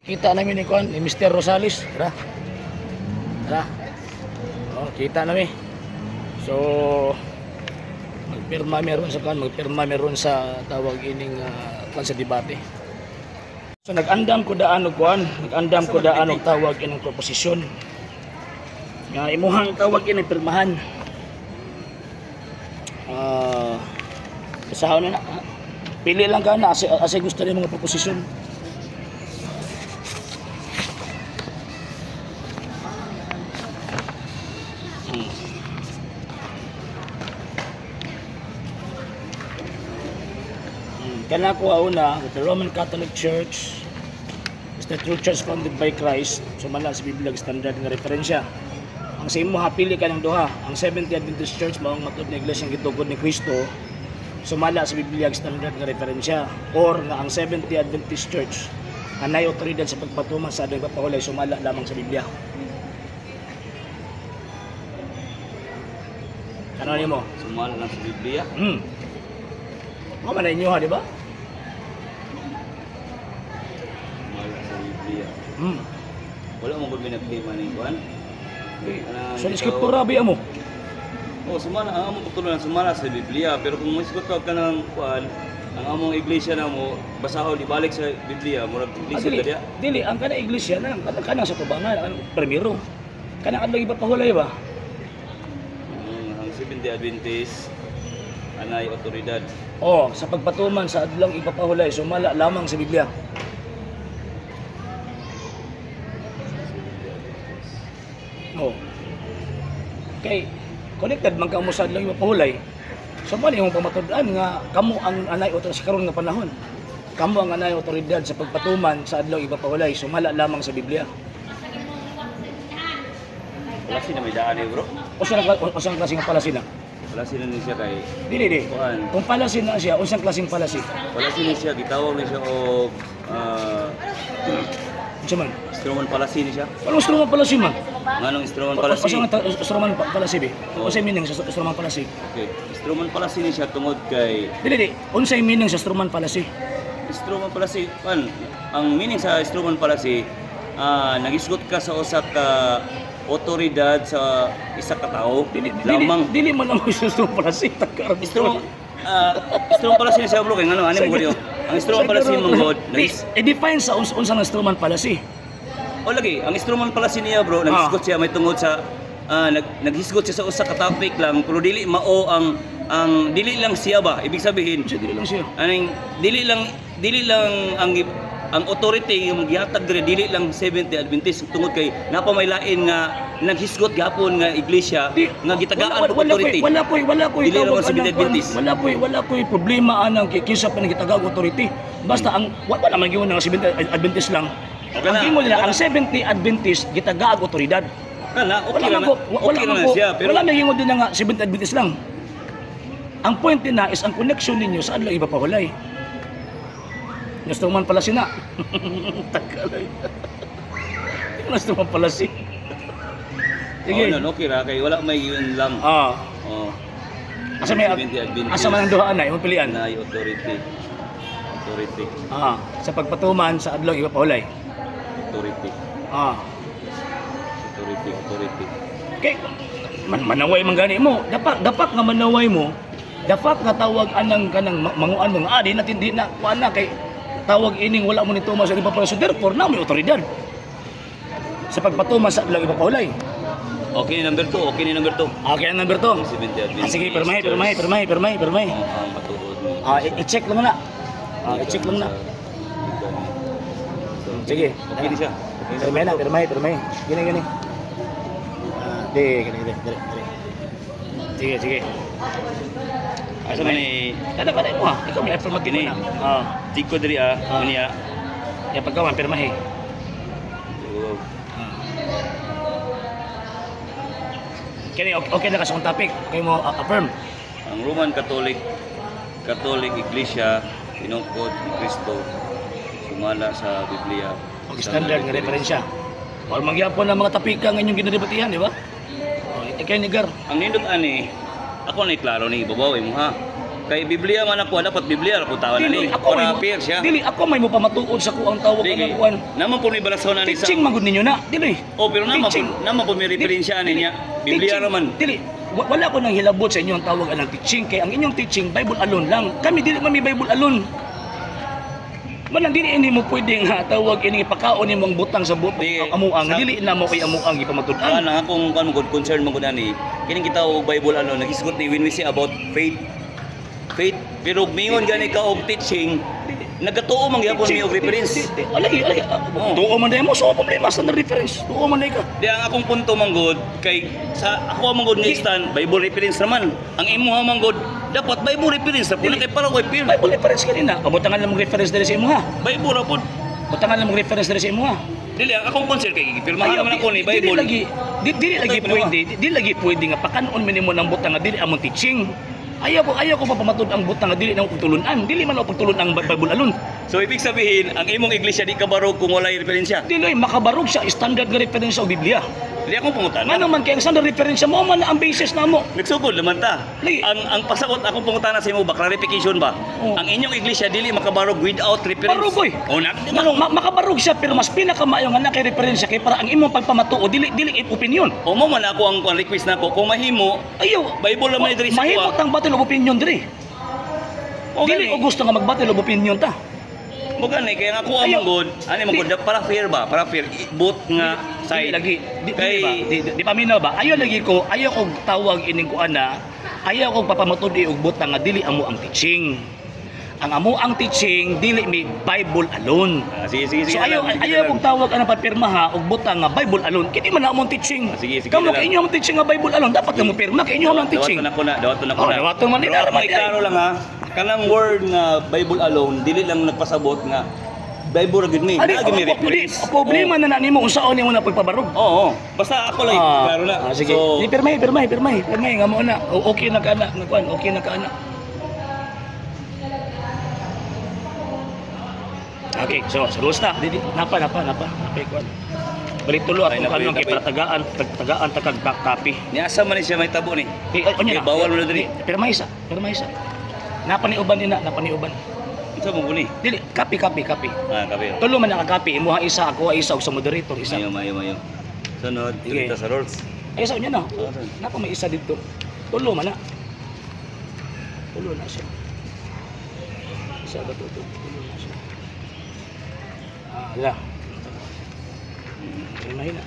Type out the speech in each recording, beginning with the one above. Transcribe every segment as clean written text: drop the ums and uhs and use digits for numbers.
Kita namin ni Kuan, ni Mr. Rosales. Tara. Tara. Oh, kita namin. So, magpirma meron sa kuan, magpirma meron sa tawag ining kuan sa debate. So nag-andam ko daan og kuan, nag-andam ko daan og tawag ining proposisyon. Nga imuhang tawag ining pirmahan. Ah, uh, na na. Pili lang ka na asa, asa gusto ni mga proposisyon. Kana ko una, the Roman Catholic Church is the true church founded by Christ. Sumala sa Biblia ang standard nga referensya. Ang sa imo pili ka ng duha. Ang Seventh-day Adventist Church mao ang matuod na iglesia nga gitugod ni Kristo. Sumala sa Biblia ang standard nga referensya or nga ang Seventh-day Adventist Church anay otoridad sa pagpatuman sa adong ipapahulay sumala lamang sa Biblia. Ano nimo? Sumala lang sa Biblia. Mao man na inyo ha, di ba? Sumala sa Biblia. Wala mo gud may nagtima ni Juan. Kanang So, ikaw- scriptura ba mo? Oh, sumala ang among pagtulunan sumala sa Biblia, pero kung moisgot ka ng kuan, ang among iglesia na mo basahon ibalik sa Biblia, murag Ah, iglesia dili, ka diya. dili, ang kana iglesia na, kanang kanang sa tubangan, ang primero. Kanang adlaw ipapahulay ba? Ang Seventh-day Adventist anay otoridad. Oh, sa pagpatuman sa adlaw ipapahulay, sumala lamang sa Biblia. Oh. Kay connected man kamo sa adlaw ipapahulay. So man imong pamatud-an nga kamo ang anay otoridad sa karon nga panahon. Kamo ang anay otoridad sa pagpatuman sa adlaw ipapahulay, sumala lamang sa Biblia. Wala sila may daan eh, bro. Usa ang klaseng palasi na. Wala sila ni siya kay Dili di. kuan. Kung palasi na siya, unsang klaseng palasi? Wala sila siya gitawag ni siya og Unsa man? Stroman Palasi ni siya. Anong instrument palasi man? Nganong Stroman Palasi? Usa nga instrument palasi be? Oo. Unsay meaning sa instrument palasi? Okay. Stroman Palasi ni siya tungod kay Dili di, unsay meaning sa instrument palasi? Stroman Palasi, kan, ang meaning sa Stroman Palasi, nagisgot ka sa usa ka otoridad sa isa ka tawo Dili dili lamang. dili man ang instrument palasi takar. Stroman Stroman Palasi ni siya bro kay ngano ani mo gud ang Stroman Palasi mong god Di, i-define sa unsa nga instrument palasi. O lagi, ang Stroman Palasi niya bro, naghisgot siya may tungod sa naghisgot siya sa usa ka topic lang pero dili mao ang dili lang siya ba ibig sabihin Unsa dili lang siya. aning dili lang ang authority yung gihatag diri dili lang Seventh-day Adventist tungod kay napamay lain nga naghisgot gihapon nga iglesia Di, nga gitagaan wala, og wala, authority. wala ko'y wala ko'y Dili tawag naman sa anang Adventist. Wala ko'y problema anang kinsa pa nang gitagaang authority. Basta ang wala man gyud nga Seventh Adventist lang. Okay ang na, gingon nila okay ang na. Seventh-day Adventist gitagaang otoridad. Kana okay Wala ra man na ko, wala okay ra man na ko, siya pero wala may gingon din na nga Seventh Adventist lang. Ang point din na is ang connection ninyo sa adlaw ipapahulay. Gusto man pala sina. Tagalay. Gusto man pala si. Sige. Oh, no, okay ra kay wala may yun lang. Ah. Oh. Asa may Seventh-day Adventist asa man ang duha na imong pilian? na authority. Authority. Ah, sa pagpatuman sa adlaw ipapahulay. Authority. Ah. Authority, authority. Kay man, manaway man gani mo. Dapat dapat nga manaway mo. Dapat nga tawag anang kanang manguan mo nga di natin di na kuan na kay tawag ining wala mo nito mas ipapahulay. So therefore na may otoridad sa pagpatuman sa adlaw ipapahulay. Okay ni number 2, okay ni number 2. Okay ang number 2. Ang Seventh-day Ah, Adventist. sige, permahe, permahe, permahe, permahe, permahe. Oh, ang matuod mo. Ah, i-check lang na. Ah, i-check lang na. So, Sige. Okay ni siya. Okay na. Permahe na, permahe, permahe. Gini, gini. Ah, di, gini, gini, dali, dali. Sige, sige. Asa man ni Kada pa mo ha. Ikaw may affirmative Gini. na. Ah, Jiko diri ah, Ah. niya. ya pagkawan permahe. Oh, Ah. Kini okay, okay na ka sa akong topic. Okay mo affirm. Ang Roman Catholic Catholic Iglesia tinungkod ni Kristo sumala sa Biblia. Og standard nga referensya. Or mangyapon ang mga tapika nga inyong ginadebatihan, di ba? Oh, ikaw ni Gar. Ang nindot ani, ako na klaro ni ibabaw imo ha. Kay Biblia man ako, dapat Biblia ra po tawag Dili ani. ako Para may fair siya. Dili ako may mopamatuod sa kuang tawag Dili. ang kuan. Naman po ni balasaw na ni sa Teaching man gud ninyo na, dili. Oh, pero naman po, Teaching. naman po may referensya ani niya. Biblia Teaching. ra man. Dili. Wala ko nang hilabot sa inyong tawag anang teaching kay ang inyong teaching Bible alone lang. Kami dili man may Bible alone. Malang dili ini mo pwedeng ha, tawag ini ipakaon nimo ang butang sa buot Di, amuang dili na mo kay amuang gipamatud-an. Ana akong kan good concern man gud ani. Kining kita og Bible ano nagisgot ni when we say about faith. Faith pero mingon gani ka og teaching, nagatuo man gyapon mi og reference. Alay, alay. Oo. Tuo man dahil mo so problema sa reference. Tuo man dahil ka. Di ang akong punto man gud kay sa ako man gud nga stand Bible reference naman. Ang imuha man gud dapat Bible reference na pud kay para way fair. Bible reference kanina. Pabutangan lang mong reference diri sa imuha. Bible ra pud. Butangan lang mong reference diri sa imuha. Dili ang akong concern kay gipirmahan Ayaw, naman ako ni di Bible. lagi, di lagi Ito, pwede, di lagi pwede nga pakanon man nimo ng butang nga dili among teaching. Ayaw ko papamatud ang butang nga dili na pagtulunan. Dili man ako pagtulun ang Bible alone. So ibig sabihin, ang imong iglesia di kabarog kung walay referensya. Dili ay makabarog siya standard nga reference sa Biblia. Dili akong pangutana. Ngano man kay ang standard reference mo man na ang basis namo. Nagsugod naman ta. Lagi. Ang pasakot akong pangutana sa imo ba clarification ba? Oo. Ang inyong iglesia dili makabarog without reference. Barog, oy. O na, di Makabarog siya pero mas pinakamaayo nga na kay referensya kay para ang imong pagpamatuo dili dili opinion. O mo man ako ang request nako kung mahimo Ayaw, Bible lang man diri sa mahimo kuha. tang battle of opinion diri. O Dili gani. og gusto nga mag-battle of opinion ta. Mo gani kaya nga ako ang Ayaw. manggod, ani manggod para fair ba? Para fair both nga Dili side. lagi di, Kay dili ba di paminaw ba ayaw lagi ko ayaw kog tawag ining kuan na ayaw kog papamatud og butang nga dili amo ang teaching. Ang amo ang teaching dili mi Bible alone. Ah, sige sige sige. So ayaw na lang, sige ayaw na lang. kog tawag anang papirmaha og butang nga Bible alone. Kini man na among teaching. Ah, sige, sige Kamo na lang. kay inyo among teaching nga Bible alone dapat ka mo pirma kay inyo among teaching. Dawaton ako na, dawaton ako Oh, na. dawaton man nila, Pero naman may di ay. klaro lang ha. Kanang word nga Bible alone dili lang nagpasabot nga Bible ra gyud ni. Ali, Naa gyud mi reference. problema na na nimo unsaon nimo na pagpabarog. Oo, oo. Basta ako lang klaro na. Ah, sige. So, Di, pirmahe, pirmahe, pirmahe. Pirmahe nga mo na. Okay na ka na, nga kuan, okay na ka na. Okay, so sa rules na. Di, napa, napa, napa. Napa, kuan. Balik tulo Ay, atong napay, kanon kay napay. para tagaan, tagaan takag kapi. Niasa man ni siya may tabo ni. Eh, ay, unya Eh, na. bawal mo na diri. Pirmahe isa, pirmahe isa. Napa ni uban din na, napa ni uban. Unsa mo ni? Dili, kapi, kapi, kapi. Ah, kape. Tulo man ang kapi, imuha isa, ako isa ug sa moderator isa. Mayo, mayo, mayo. Sunod, Sige. dito sa rules. Ay, sa unya na. Ah, saan? Napa may isa dito. Tulo man na. Tulo na siya. Isa ba to? Tulo na siya. Ah, ala. Pirmahe na.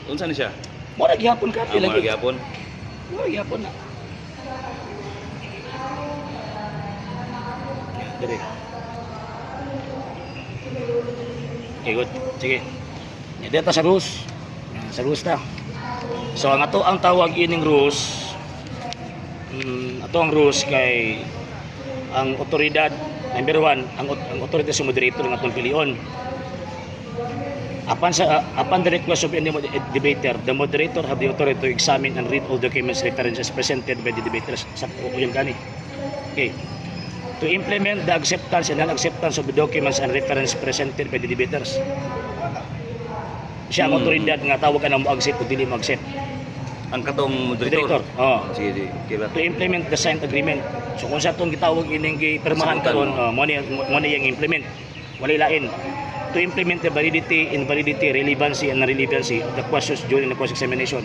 Unsa ni siya? Mura gihapon kapi Ah, lagi. mura gyapon. Mura gihapon na. Dire. Okay, good. Sige. Dito sa rules. Yan, sa rules ta. So ang ato ang tawag ining rules, ato ang rules kay ang otoridad number 1, ang otoridad sa moderator ng atong pilion. Upon the request of any debater, the moderator have the authority to examine and read all documents references presented by the debaters. Sa uyon kani. Okay. To implement the acceptance and non-acceptance of the documents and reference presented by the debaters. Siya ang otoridad nga tawag ka na mo accept o dili mo accept. Ang katong moderator. Moderator. Oh. Sige, sige. Okay ba? To implement the signed agreement. So kung sa itong gitawag ining gipirmahan Sagutan. karon, mo ni yang implement. Walay lain. To implement the validity, invalidity, relevancy, and non-relevancy of the questions during the cross-examination.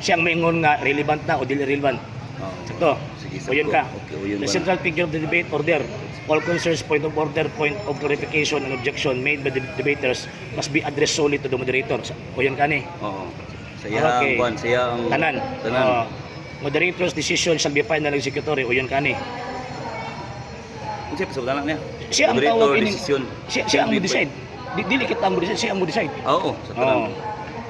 Siya ang maingon nga relevant na o dili relevant. Oo. Ito. Sige, O yun ka. Okay, o yun The ba na? central figure of the debate order. All concerns, point of order, point of clarification, and objection made by the debaters must be addressed solely to the moderator. O yun ka ni. Oo. Saya ang kuan, saya ang Tanan. Tanan. Moderator's decision shall be final executory. O yun ka ni. Unsa pa sa niya? Siya ang Moderator tawag ining decision. siya ang mo-decide. Dili kita ang mo-decide, siya ang mo-decide. Oo, sa tanan. Oo.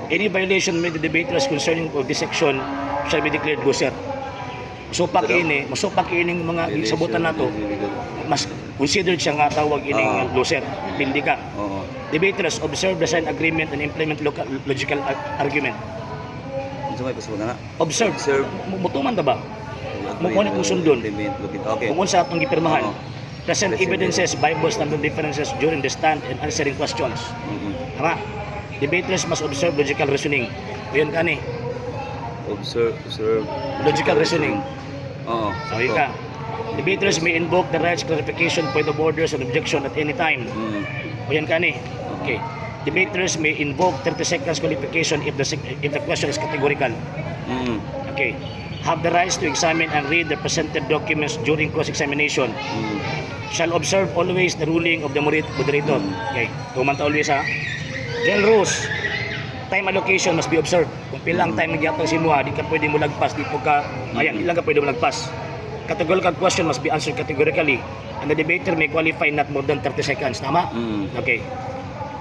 Any violation made the debaters concerning of this section shall be declared loser. Musupak ini, musupak ining mga gisabutan nato, mas considered siya nga tawag ining loser. Pindi ka. Oo. Debaters observe the signed agreement and implement local, logical argument. Unsa may pasabot na? Observe. Observe. Mutuman ta ba? Mo na kung sundon. Implement, okay. Kung unsa atong gipirmahan. Oo. Present Present evidences, Bible standard differences during the stand and answering questions. Tama? Debaters must observe logical reasoning. Yun kani, Observe, observe. logical reasoning. Oo. Okay ka. Debaters may invoke the rights, clarification, point of orders, and objection at any time. O yan ka ni. Okay. Debaters may invoke 30 seconds qualification if the question is categorical. Okay. Have the rights to examine and read the presented documents during cross-examination. Shall observe always the ruling of the moderator. Okay. Tumanta always ha. General rules. Time allocation must be observed. Kung pila ang time nagyatag sa imuha, di ka pwede mo lagpas, di po ka, ayan, ilang ka pwede mo lagpas. Categorical question must be answered categorically. And the debater may qualify not more than 30 seconds. Tama? Mm. Okay.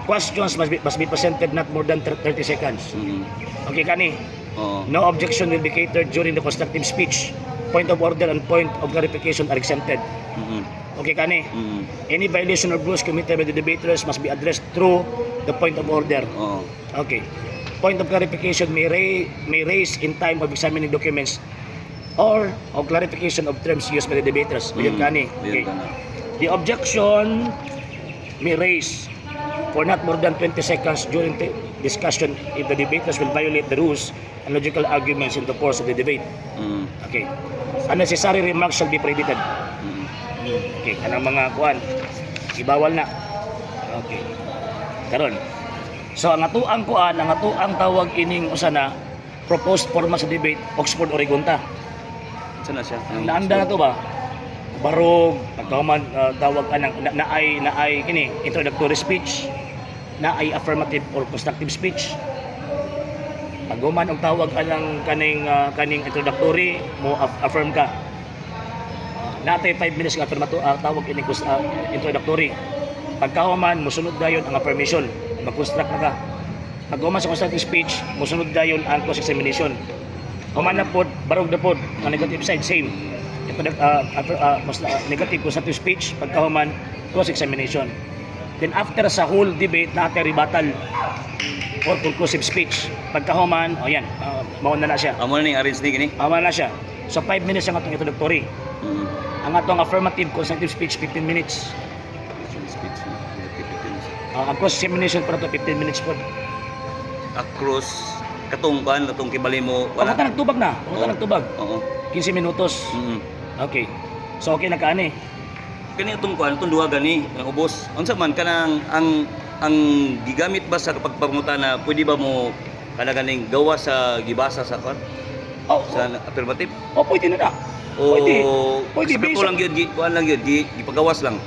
Questions must be presented not more than 30 seconds. Okay, kani. Oo. No objection will be catered during the constructive speech. Point of order and point of clarification are exempted. Okay, kani. Any violation of rules committed by the debaters must be addressed through the point of order. Oo. Okay. Point of clarification may raise in time of examining documents or of clarification of terms used by the debaters. Ayun kani. Ayun Okay. ka na. The objection may raise for not more than 20 seconds during the discussion if the debaters will violate the rules and logical arguments in the course of the debate. Okay. Unnecessary remarks shall be prohibited. Okay, kanang mga kuan ibawal na. Okay. Karon. So ang atuang kuan, ang atuang tawag ining usa na proposed format sa debate, Oxford Oregon ta. Saan na siya? Naanda na to ba? Barog, pagkahuman tawag anang na, naay naay kini introductory speech, naay affirmative or constructive speech. Paghuman og tawag anang kaning introductory mo affirm ka. Natay 5 minutes nga affirmato tawag ini introductory. Pagkahuman mosunod dayon ang affirmation, mag-construct na ka. Paghuman sa constructive speech, mosunod dayon ang cross examination. Human na pod, barog na pod, ang negative side same. Ito mas, negative constructive speech, pagkahuman cross examination. Then after sa whole debate natay rebuttal or conclusive speech. Pagkahuman, oh yan, mao na na siya. Amo na ning arrange ni kini. Mao na siya. So 5 minutes ang atong introductory. Ang atong affirmative constructive speech 15 minutes. Speech. Ang cross examination para to 15 minutes pod. Across katong kuan katong kibali mo Wala wala. ka nagtubag na. Wala Oo. nagtubag. Oo. 15 minutos. Okay. So okay na kaani. Kani atong kuan atong duha gani ang ubos. Unsa man kanang ang gigamit ba sa pagpangutana pwede ba mo kana ganing gawa sa gibasa sa kuan Oh, sa affirmative oh, pwede na na. o Pwede. Pwede, sa kato based lang gyud gi kuan lang gyud gi gipagawas lang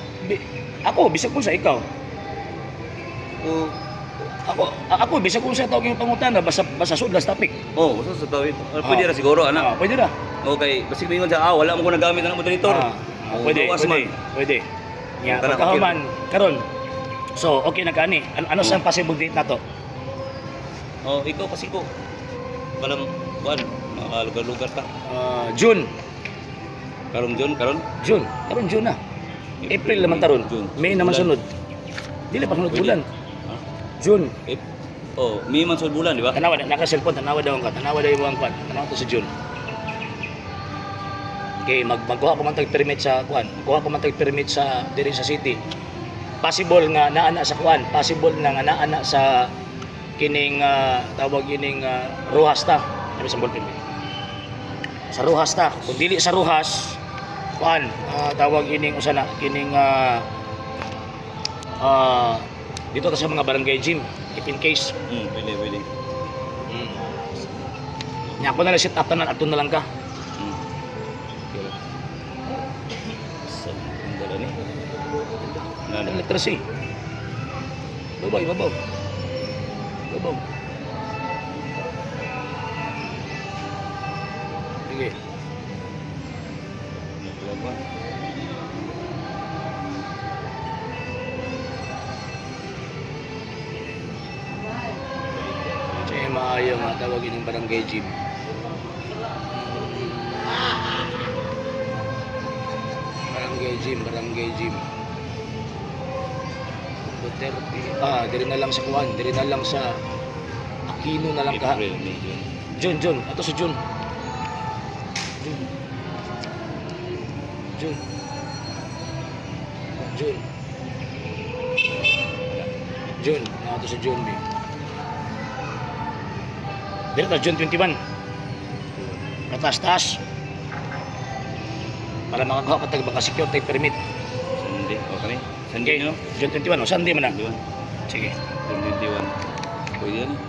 Ako bisag kung sa ikaw. O Ako bisag kung sa tawag yung pangutana basta basta sudlas topic. Oh, basta sa tawid. Pwede Ah. ra siguro ana. Ah, pwede na. Okay, basig mingon siya, wala mo ko nagamit ang moderator. Ah, O, pwede, gawas pwede, man. pwede. Ya, Kana, pagkahuman karon. So, okay na kaani. Ano sa possible date na to? Oh, ikaw kasi ko. Walang kuan, makalugar-lugar ka. Ah, June. Karon June, karon. June. Karon June na. April naman taron. June. May naman Bulan. sunod. Dili pa sunod Pwede. bulan. Ha? June. Oh, May man sunod bulan, di ba? Tanawa na naka cellphone, tanawa daw ang ka. Tanawa daw ang kwan. Tanawa to sa June. Okay, magkuha pa man tag permit sa kuan. Magkuha pa man tag permit sa diri sa city. Possible nga naa na sa kuan, possible na nga naa na sa kining tawag ining Rojas ta. Ano sa ballpen? Sa Rojas ta. Kung dili sa Rojas, kuan, tawag ining usa na kining dito ta sa mga barangay gym if in case. Pwede, pwede. Nya ako na lang sit up tanan adto na lang ka. Okay lang. Sa ang dala ni. Na, Ang letra C. Babaw, babaw. Babaw. Sige. Nakuha ba? Siya maayo nga tawagin ng barangay gym. Barangay gym, barangay gym. Duterte. Ah, diri na lang sa kuan, diri na lang sa Aquino na lang ka. April, May, June. June, June. Ato sa June. June. June. June. June. Ato sa June, B. Dito ta June 21. Pataas-taas. Para makakuha ka tag maka-secure tag permit. Sunday, okay. Sunday, Okay, no? June 21, oh, Sunday man na. 21. Sige. June 21. Pwede yan eh.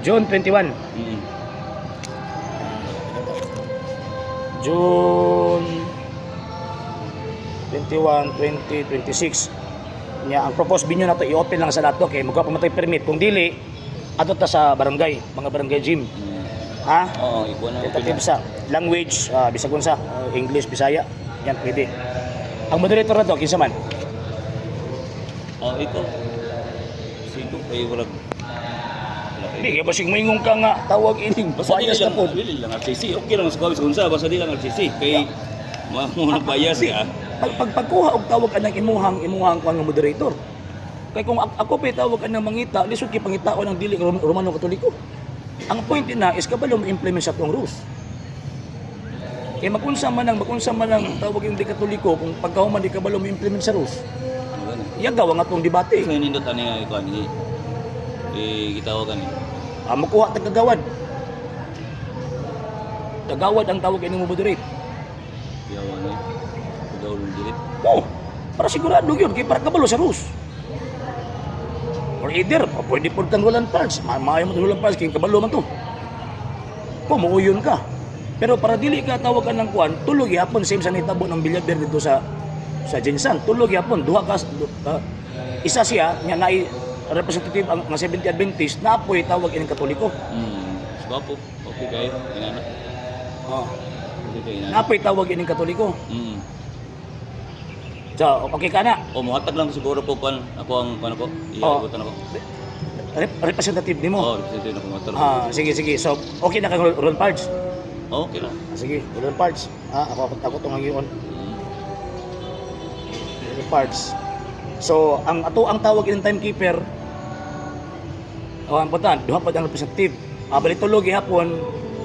June 21. June 21, 2026. Nya ang proposed venue nato i-open lang sa lato kay magkuha pa man tay permit. Kung dili, adto ta sa barangay, mga barangay gym. Ha? Oo, ikuha na. Tentative sa language, bisag unsa, English, Bisaya. Yan pwede. Ang moderator na to kinsa man? Oh, ikaw. Sino kayo wala? Wala kayo. Di kay basig moingon ka nga tawag ining Basta dili bias na lang, pod. dili lang RCC. Okay lang sa kawis unsa, basta dili lang RCC. Kay mo mo na bias ka. Pag pagkuha og tawag anang imuhang kuan nga moderator. Kay kung ako pa tawag anang mangita, lisod kay pangitaon ang dili Romano Katoliko. Ang point na is kabalo mo implement sa atong rules. Kay magunsa man ang tawag yung di Katoliko kung pagkahuman di kabalo mo implement sa rules. Ano gani? Yagaw ang atong debate. So nindot ani nga ikuan ni. Eh gitawag ani. Ah, mukuha tag kagawad. Kagawad ang tawag ining mo moderate. Gitawag ani. Kudawol dilit. Oh, para sigurado yun, kay para kabalo sa rules. Or either, pa, pwede po kang walang parts. Maayo mo walang parts, kay kabalo man to. Pumuuyon ka. Pero para dili ka tawagan ng kuan, tulog yapon same sa nitabo ng Villaver dito sa Jinsan. Tulog yapon, duha ka isa siya nya naay representative ang mga 70 Adventist na apoy tawag ining Katoliko. Gwapo. Okay kayo. Inana. Oh. Okay kayo inana. Naapoy tawag ining Katoliko. So, okay ka na. O mohatag lang siguro ko kuan ako ang kuan ako. Oh. Iyagutan ako. Representative nimo. Oh, representative ako mohatag. Ah, sige sige. So, okay na kang Ron Pards. Okay lang. Ah, sige, Ron Pards. Ah, ako tong ngayon. Ron Pards. So, ang ato ang tawag ining timekeeper. Oh, ang putan, duha pa ang representative. Ah, bali tulog gihapon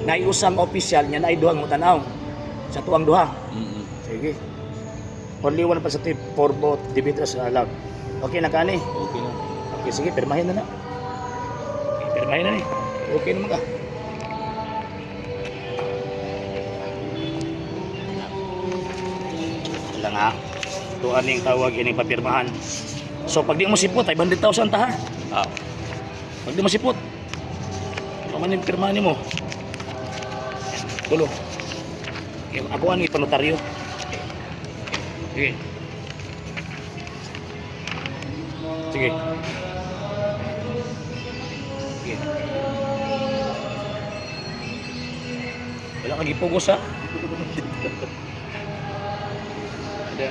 naiusang official niya naay duhang mutanaw sa tuang duha. Sige. Only one representative for both debaters are allowed. Okay na kani. Okay na. Okay, sige, pirmahin na na. Okay, pirmahin na ni. Okay naman ka. Wala nga. Ito aning tawag ining papirmahan. So pag di mo sipot, ay 100,000 ta ha. Ah. Pag di mo sipot, ito man yung pirmahan nimo. Tulo. Okay, ako ang ipanotaryo. Sige. Sige. Sige. Wala kang gipugos ha. Ada.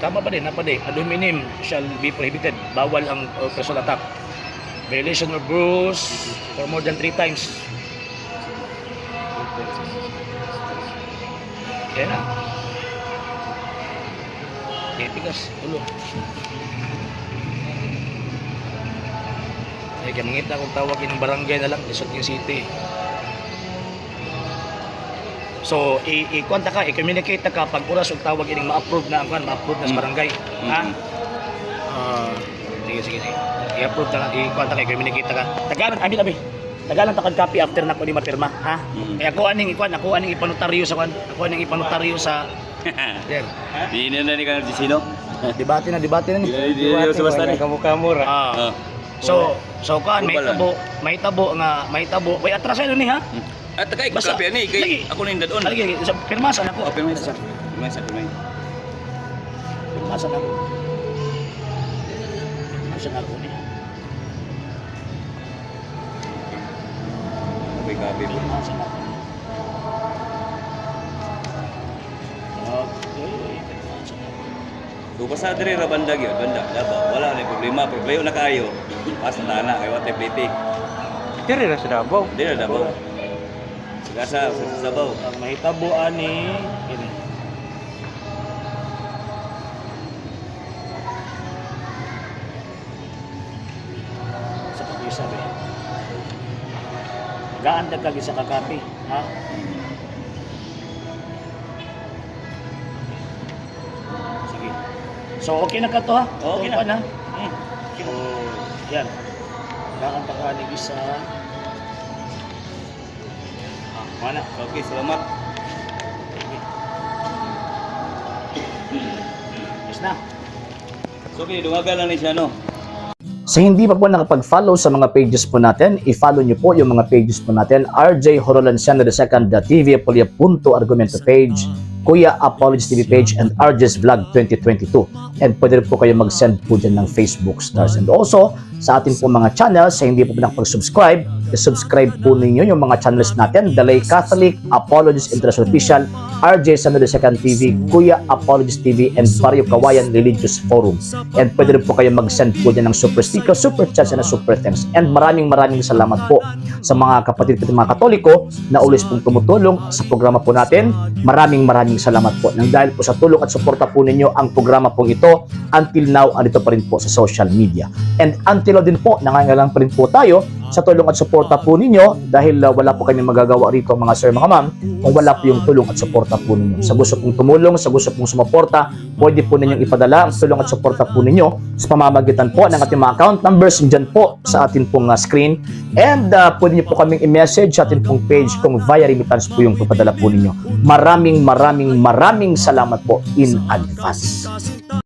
Tama pa din, napa din. Ad hominem shall be prohibited. Bawal ang personal attack. Violation of rules for more than three times. Kaya na. Okay, pigas. Ulo. Ay, kaya mangita kung tawag ng barangay na lang, Lisod yung city. So, i-kwanta ka, i-communicate ta ka pag oras og tawag ining ma-approve na ang kwan, ma-approve na sa barangay. Ha? Ah, sige, sige, sige. I-approve na lang, i-kwanta ka, i-communicate ta ka. Tagalan, abi, abi. Tagalan ta kag copy after na ko ni mapirma, ha? Kaya ako aning ikuan, ako aning ipanotaryo sa kwan, ako aning ipanotaryo sa there. Di na na ni ka sino? Debate na ni. Di na sa basta ni. Kamu-kamu ra. Ah. Ah. So kan may Ubalan. tabo, may tabo nga, may tabo. Way atras ano ni ha? At kay Basta- kape ani kay Lagi. ako na yung dadon. Lagi, sa pirmasan ako. Oh, pirma sa. Pirma sa pirma. Pirmasan ako. Pirmasan ako ni. Kape kape. Pirmasan ako ni. Okay, pirmasan ako. So basta diri ra banda gyud, banda Davao. Wala na problema, problema na kayo. Pas na na kay wa plate. Diri ra sa Davao. Diri ra Davao. Sa sa Davao. Ang mahitabo ani kini. Sa pag-isa ba? Gaan ka kag isa ka kape, ha? Sige. So okay na ka to ha? Okay na. na. Mm. So, yan. Dakan ta ka nig isa. Ah, wala. Okay, salamat. Yes na. So okay, dungagan lang ni siya, no. Sa hindi pa po nakapag-follow sa mga pages po natin, i-follow nyo po yung mga pages po natin. RJ Horolanciano II, TV Apolia Punto Argumento page, Kuya Apologies TV page, and RJ's Vlog 2022. And pwede rin po kayo mag-send po dyan ng Facebook stars. And also, sa atin po mga channels, sa hindi po nakapag-subscribe, i-subscribe po ninyo yung mga channels natin: Dalay Catholic, Apologies International Official, RJ Sano II TV, Kuya Apologies TV, and Barrio Kawayan Religious Forum. And pwede rin po kayo mag-send po dyan ng super sticker, super chats, and super thanks. And maraming maraming salamat po sa mga kapatid ko at mga Katoliko na always pong tumutulong sa programa po natin. Maraming maraming salamat po. Nang dahil po sa tulong at suporta po ninyo ang programa pong ito, until now, andito pa rin po sa social media. And until now din po, nangangailangan pa rin po tayo sa tulong at suporta po ninyo dahil wala po kami magagawa rito, mga sir, mga ma'am, kung wala po yung tulong at suporta po ninyo. Sa gusto pong tumulong, sa gusto pong sumuporta, pwede po ninyong ipadala ang tulong at suporta po ninyo sa pamamagitan po ng ating mga account numbers dyan po sa atin pong screen. And pwede niyo po kaming i-message sa atin pong page kung via remittance po yung papadala po ninyo. Maraming maraming maraming salamat po in advance.